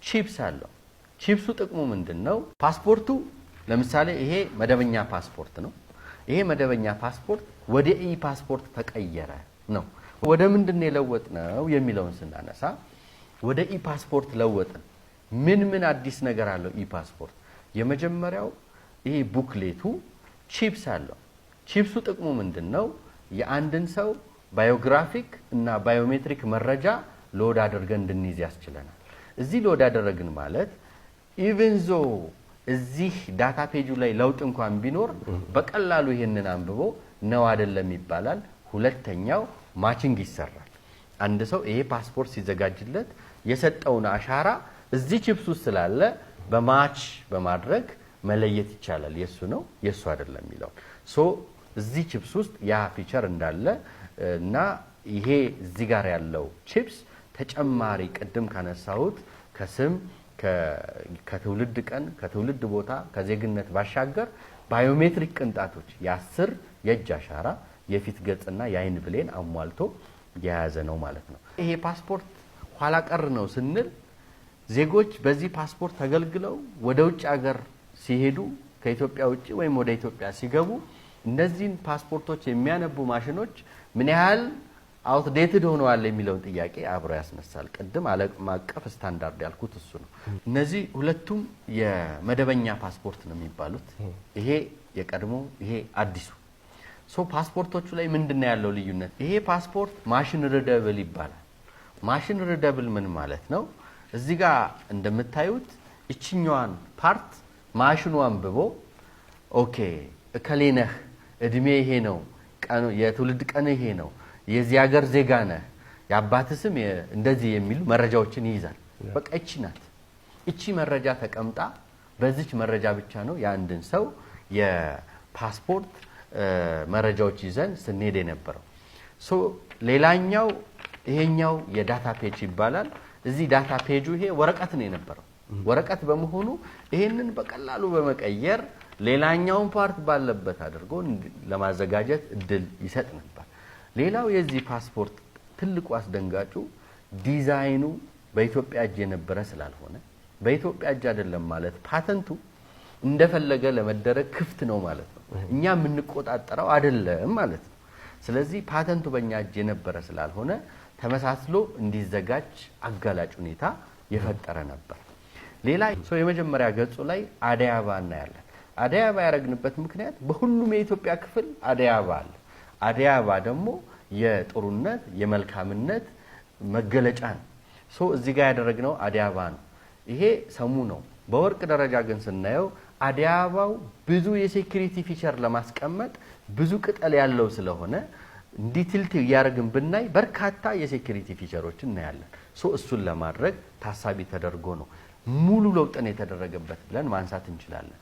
ቺፕስ አለው። ቺፕሱ ጥቅሙ ምንድን ነው? ፓስፖርቱ ለምሳሌ ይሄ መደበኛ ፓስፖርት ነው። ይሄ መደበኛ ፓስፖርት ወደ e-passport ተቀየረ ነው። ወደ ምንድን ነው የለወጥነው የሚለውን ስናነሳ ወደ e-passport ለወጥን። ምን ምን አዲስ ነገር አለው e-passport? የመጀመሪያው ይሄ booklet ኡ chips አለው። ቺፕሱ ጥቅሙ ምንድን ነው? የአንድን ሰው biographic እና biometric መረጃ load አድርገን እንድንይዝ ያስችለናል። እዚህ load አደረግን ማለት even though እዚህ data page ኡ ላይ ለውጥ እንኳን ቢኖር በቀላሉ ይሄንን አንብቦ ነው አይደለም ይባላል። ሁለተኛው matching ይሰራል። አንድ ሰው ይሄ ፓስፖርት ሲዘጋጅለት የሰጠውን አሻራ እዚህ ቺፕስ ውስጥ ስላለ በ match በማድረግ መለየት ይቻላል። የሱ ነው፣ የሱ አይደለም የሚለውን። So እዚህ ቺፕስ ውስጥ ያ feature እንዳለ እና ይሄ እዚህ ጋር ያለው ቺፕስ ተጨማሪ ቅድም ካነሳሁት ከስም፣ ከትውልድ ቀን፣ ከትውልድ ቦታ፣ ከዜግነት ባሻገር biometric ቅንጣቶች፣ የ10 የእጅ አሻራ፣ የፊት ገጽና የአይን ብሌን አሟልቶ የያዘ ነው ማለት ነው። ይሄ ፓስፖርት ኋላ ቀር ነው ስንል ዜጎች በዚህ ፓስፖርት ተገልግለው ወደ ውጭ ሀገር ሲሄዱ፣ ከኢትዮጵያ ውጭ ወይም ወደ ኢትዮጵያ ሲገቡ እነዚህን ፓስፖርቶች የሚያነቡ ማሽኖች ምን ያህል outdated ሆነዋል የሚለውን ጥያቄ አብሮ ያስነሳል። ቅድም ዓለም አቀፍ ስታንዳርድ ያልኩት እሱ ነው። እነዚህ ሁለቱም የመደበኛ ፓስፖርት ነው የሚባሉት። ይሄ የቀድሞ፣ ይሄ አዲሱ። So ፓስፖርቶቹ ላይ ምንድን ነው ያለው ልዩነት? ይሄ ፓስፖርት machine readable ይባላል። Machine readable ምን ማለት ነው? እዚህ ጋር እንደምታዩት እችኛዋን part ማሽኑ አንብቦ okay እከሌ ነህ፣ እድሜ ይሄ ነው፣ የትውልድ ቀን ይሄ ነው፣ የዚህ ሀገር ዜጋ ነህ፣ የአባት ስም እንደዚህ የሚሉ መረጃዎችን ይይዛል። በቃ እቺ ናት። እቺ መረጃ ተቀምጣ በዚች መረጃ ብቻ ነው የአንድን ሰው የፓስፖርት መረጃዎች ይዘን ስንሄድ የነበረው። So ሌላኛው ይሄኛው የ data page ይባላል። እዚህ data page ኡ ይሄ ወረቀት ነው የነበረው። ወረቀት በመሆኑ ይሄንን በቀላሉ በመቀየር ሌላኛውን part ባለበት አድርጎ ለማዘጋጀት እድል ይሰጥ ነበር። ሌላው የዚህ ፓስፖርት ትልቁ አስደንጋጩ ዲዛይኑ በኢትዮጵያ እጅ የነበረ ስላልሆነ፣ በኢትዮጵያ እጅ አይደለም ማለት ፓተንቱ እንደፈለገ ለመደረግ ክፍት ነው ማለት ነው። እኛ የምንቆጣጠረው አይደለም ማለት ነው። ስለዚህ ፓተንቱ በእኛ እጅ የነበረ ስላልሆነ ተመሳስሎ እንዲዘጋጅ አጋላጭ ሁኔታ የፈጠረ ነበር። ሌላ ሰው የመጀመሪያ ገጹ ላይ አደይ አበባ እናያለን። አደይ አበባ ያደረግንበት ምክንያት በሁሉም የኢትዮጵያ ክፍል አደይ አበባ አለ። አደይ አበባ ደግሞ የጥሩነት፣ የመልካምነት መገለጫ ነው። So እዚህ ጋር ያደረግነው አደይ አበባ ነው። ይሄ ሰሙ ነው። በወርቅ ደረጃ ግን ስናየው አደይ አበባው ብዙ የ security feature ለማስቀመጥ ብዙ ቅጠል ያለው ስለሆነ እንዲህ tilt እያደረግን ብናይ በርካታ የ security feature ኦች እናያለን። So እሱን ለማድረግ ታሳቢ ተደርጎ ነው ሙሉ ለውጥን የተደረገበት ብለን ማንሳት እንችላለን።